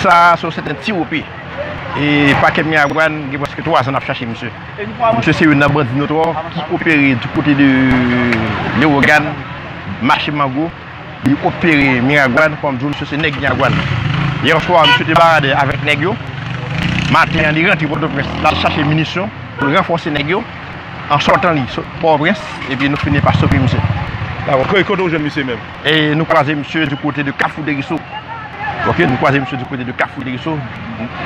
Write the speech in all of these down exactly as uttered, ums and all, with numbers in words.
Sa, se yon sèten Tiwopi. E pakè Miragwàn, gen prèske twa zan n ap chache misye. Misye se youn nan bandi notwa ki opere di kote de Lewogàn, mache Mango. Li opere Miragwàn, kòm di w, misye se nèg Miragwàn. Yè swa, misye te baradè avèk nèg yo. Maten an, li rantre Pòtoprens, l al chache minisyon pou l ranfòse nèg yo. An sòtan, li sot Pòtoprens, epi nou fini pa stope misye. Dakò. Kote, kote w jwenn misye menm? E nou kwaze misye di kote de Kafou Deriso. Ok, nou kwaze misye di kote de Kafou Deriso.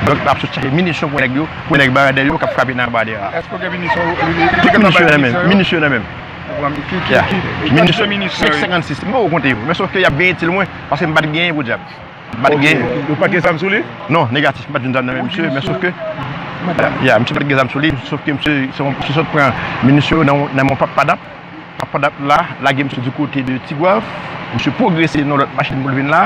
Donk, l ap sot chache minisyon pou nèg yo, pou nèg baradè yo k ap frape nan baradè a. Èske w gen minisyon? Tout minisyon nan men m. Minisyon nan men m. Ki, ki, ki, ki kalite minisyon? Senk senkannsis. M poko konte yo. Men sòf ke y ap byen itil mwen, paske m pa t genyen, podyab. M pa t genyen. Ou pa t gen zam sou li? Non, negatif. M pa t jwenn zam nan men misye, men sòf ke, ya, misye pa t gen zam sou li, sòf ke misye, se yon, misye sot pran minisyon nan, nan men yon pap padap. Pap padap la, lage misye di kote de Tigwav. Misye pwogrese nan lòt machin pou l vin la.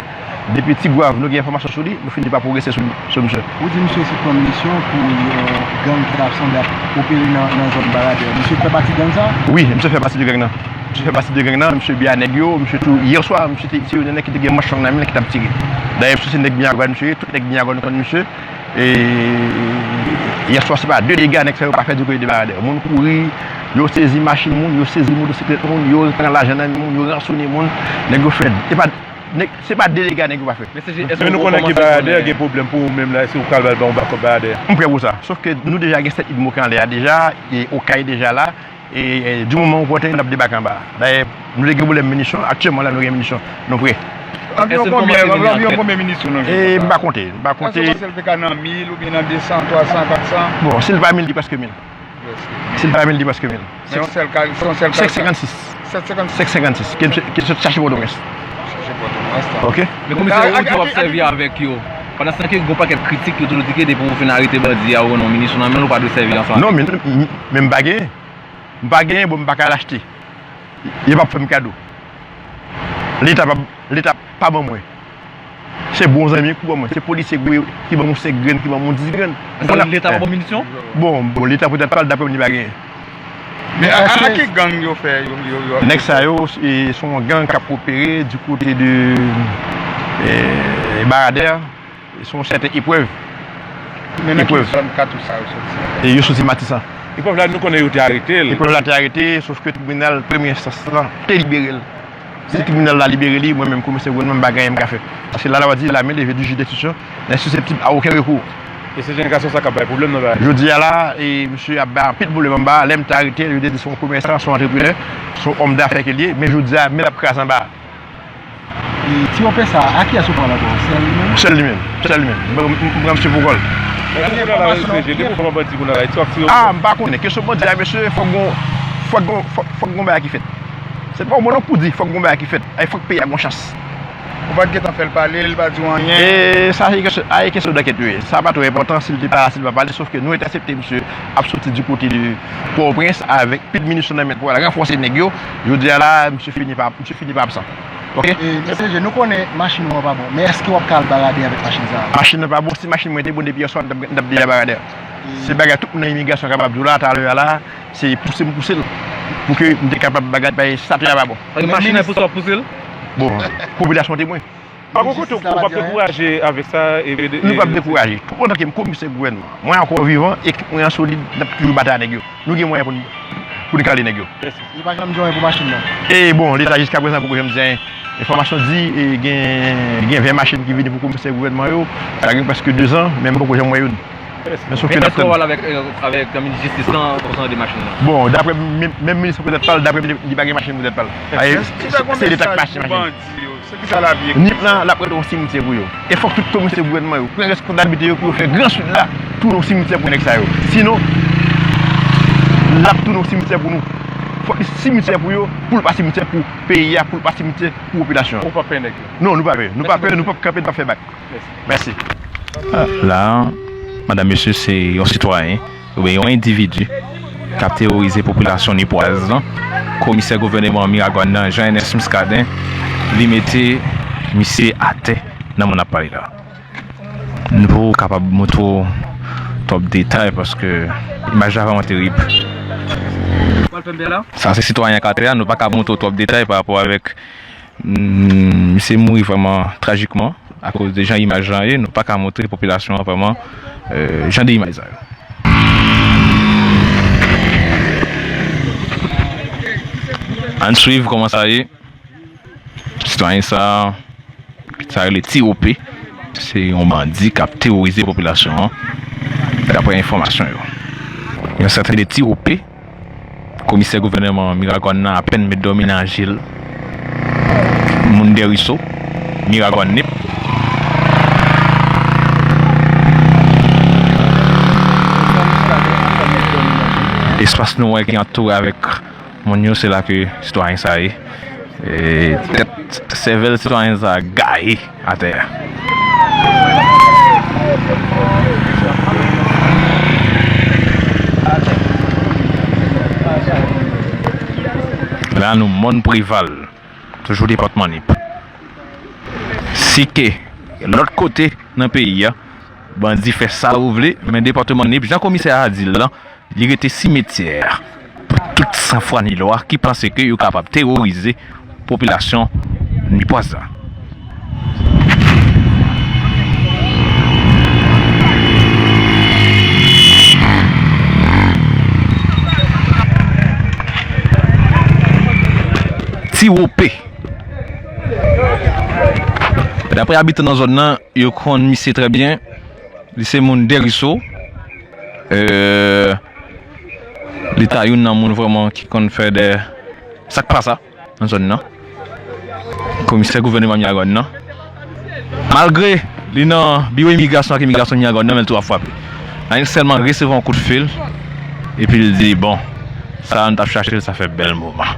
Depi Tigwav, nou gen enfòmasyon sou li, nou fini pa pwogrese sou, sou misye. Ou di misye sot pran minisyon pou yon gang ki ta sanble ap opere nan, nan zòn Baradè. Misye fè pati gang sa? Wi, misye fè pati de gang nan. Misye fè pati de gang nan, misye byen a nèg yo, misye tou, yè swa, misye te, se youn nan nèg ki te gen manch long nan men l ki t ap tire. Dayè, misye se nèg Miragwàn, misye ye, tout nèg Miragwàn konn misye. E yè swa, se pa de dega nèg sa yo pa fè di kote de Baradè. Moun kouri, yo sezi machin moun, yo sezi motosiklèt moun, yo pran lajan nan men moun, yo ransone moun, nèg yo fè, e pa, nèg, se pa de dega nèg yo pa fè. Men nou konnen ke Baradè gen pwoblèm pou ou menm la, si ou pral ba l ba yon bakòp Baradè. M prè pou sa. Sòf ke nou deja gen sèt Idmo k anlè a deja, e Okay deja la, e, e, di moman opòten, n ap debake anba. Dayè, nou te gen pwoblèm minisyon, aktyèlman la nou gen minisyon, nou prè. Anviwon konbyen, anviwon konbyen minisyon nou gen? E, m pa konte, m pa konte. Èske w panse l te ka nan mil oubyen nan de san, twa san, kat san? Bon, si l pa mil, li prèske mil. Si l pa mil, li prèske mil. Men yon sèl ka, se yon sèl ka. Senk senkannsis. Senk senkannsis. Senk senkannsis. Ke misye, ke misye chache Pòtoprens. Chache Pòtoprens, la. Ok. Men komisè, ou di w ap sèvi avèk yo. Pandan se tan ke gen yon pakèt kritik, yo toujou di ke depi w fin arete bandi a, ou nan minisyon nan men l, ou pa dwe sèvi ansanm avèk yo. Non, men, men, men m pa genyen. M pa genyen, bon, m pa ka l achte. Yo p ap fè m kado. Leta pa, Leta pa ban mwen. Se bon zanmi ki ban mwen. Se polisye ki ban m yon senk grenn, ki ban m yon dis grenn. Leta pa ban w minisyon? Bon, bon, Leta petèt pa l, daprè m, li pa genyen. Men a, a, a ki gang yo fè, yo, yo, yo? Nèg sa yo, e, se yon gang k ap opere di kote de, e, Baradè. Se yon sèten Eprèv. Men nan ki zòn katouch sa yo soti? E yo soti Matisan. Eprèv la, nou konnen yo te arete l. Eprèv la te arete, sòf ke tribinal premye enstans lan te libere l. Si tribinal la libere li, mwen menm komisè gouvènman m pa gen anyen m ka fè. Paske lalwa di la main levée du juge d'instruction n'est susceptible à aucun recours. E se jan gason sa k ap bay pwoblèm nan bagay. Jodi a la, e misye ap bay anpil pwoblèm anba. Lè m te arete l, yo te di se yon komèsan, se yon antreprenè, se yon òm dafè ke l ye. Men jodi a, men l ap kraze anba. E ti wopè sa, a kiyès ou pran l ankò? Sèl li menm? Sèl li menm, sèl li menm. M, m, m pran misye pou kòl. Èske kounye a la, yo depo fòm bandi moun nan la, ti w ap tire? Ah, m pa konnen. Kesyon bandi a, mesye, fòk gon, fòk gon, fòk, fòk gon bagay ki fèt. Se pa yon mo non pou di, fòk gon bagay ki fèt. Ay, fòk peyi a gon chans. Ou pa t gentan fè l pale, l pa di w anyen? E sa se kesyon, a, e kesyon dankèt, wi. Sa pa twò enpòtan si l te pa, si l pa pale, sòf ke nou entèsepte misye ap soti di kote de Pòtoprens avèk pil minisyon nan men l pou al ranfòse nèg yo. Jodi a la, misye fini pa, misye fini pa absan. Ok? E, mesye G, nou konnen machin ou an pa bon, men èske w ap ka al Baradè avèk machin sa a? Machin nan pa bon, si machin mwen te bon depi yè swa, m t ap, m t ap deja Baradè. Se bagay tout moun nan imigrasyon kapab di w la, talè a la, se pouse m pouse l. Pou ke m te kapab bagay, bay statè a pa bon. Paske machin nan pouse w ap pouse l? Bon, popilasyon te mwen. Pa gon kote ou p ap dekouraje avèk sa, e, e, nou p ap dekouraje. Tou otan ke m komisè gouvènman, mwen ankò vivan, ekip mwen an solid, n ap toujou batay ak nèg yo. Nou gen mwayen pou n, pou n kale nèg yo. Li pa janm di anyen pou machin nan? E bon, Leta jiskaprezan poko janm di anyen. Enfòmasyon di, e, gen, gen ven machin ki vini pou komisè gouvènman yo. Sa gen prèske de zan, men m poko janm wè youn. Men sòf ke n ap tann. Men èske w pale avèk, e, avèk minis jistis lan konsènan de machin nan? Bon, daprè m, menm, menm minis lan petèt pa l, daprè m, li pa gen machin petèt pa l. Se Leta k pa achte machin. Se ki sa l ap ye? Nip lan, l ap rete yon simityè pou yo. E fòk tout komisè gouvènman yo pran reskonsablite yo pou yo fè Gran Sid la tounen yon simityè pou nèg sa yo. Sinon, l ap tounen yon simityè pou nou. Fòk li simityè pou yo, pou l pa simityè pou peyi a, pou l pa simityè pou popilasyon an. Ou pa pè nèg yo? Non, nou pa pè. Nou pa pè, nou p ap kanpe, nou p ap fè bak. Mèsi. La, madanm, mesye, se yon sitwayen oubyen yon endividi k ap teworize popilasyon nipwaz lan. Komisè gouvènman Miragwàn nan, Jean Ernest Muscadin, li mete misye atè nan moman n ap pale la. Nou poko kapab montre w twòp detay paske imaj la vrèman terib. Sa se sitwayen ak atè a, nou pa ka montre w twòp detay pa rapò avèk, mm, misye mouri vrèman trajikman. akoz de jan imaj lan ye, nou pa ka montre popilasyon an vrèman, euh, jan de imaj sa yo. Ann swiv kòman sa ye. Sitwayen sa, sa rele Ti Ope. Se yon bandi k ap teworize popilasyon an, daprè enfòmasyon yo. Yon sèten de Ti Ope, komisè gouvènman Miragwàn nan apèn met dòmi nan je l. Moun Dèriso, Miragwàn Nip. Espas nou wè ki antoure avèk moun yo, se la ke sitwayen sa ye. E, tèt, sèvèl sitwayen sa gaye atè a. La, nou Mòn Preval, toujou depatman Nip. Si ke lòt kote nan peyi a, bandi fè sa yo vle, men depatman Nip, jan komisè a di l lan, li rete simetyè pou tout sanfwa nilwa ki panse ke yo kapab teworize popilasyon nipwaz la. Ti Wope. Daprè abitan nan zòn nan, yo konn misye trè byen. Li se moun Dèriso. Euh, li ta youn nan moun vrèman ki konn fè de sa k pa sa nan zòn nan. Komisè gouvènman Miragwàn nan. Malgre li nan biwo imigrasyon ak imigrasyon Miragwàn nan, men l tou ap frape. Nan li sèlman resevwa yon kout fil, epi l di, bon, sa a nou t ap chache l, sa fè bèl moman.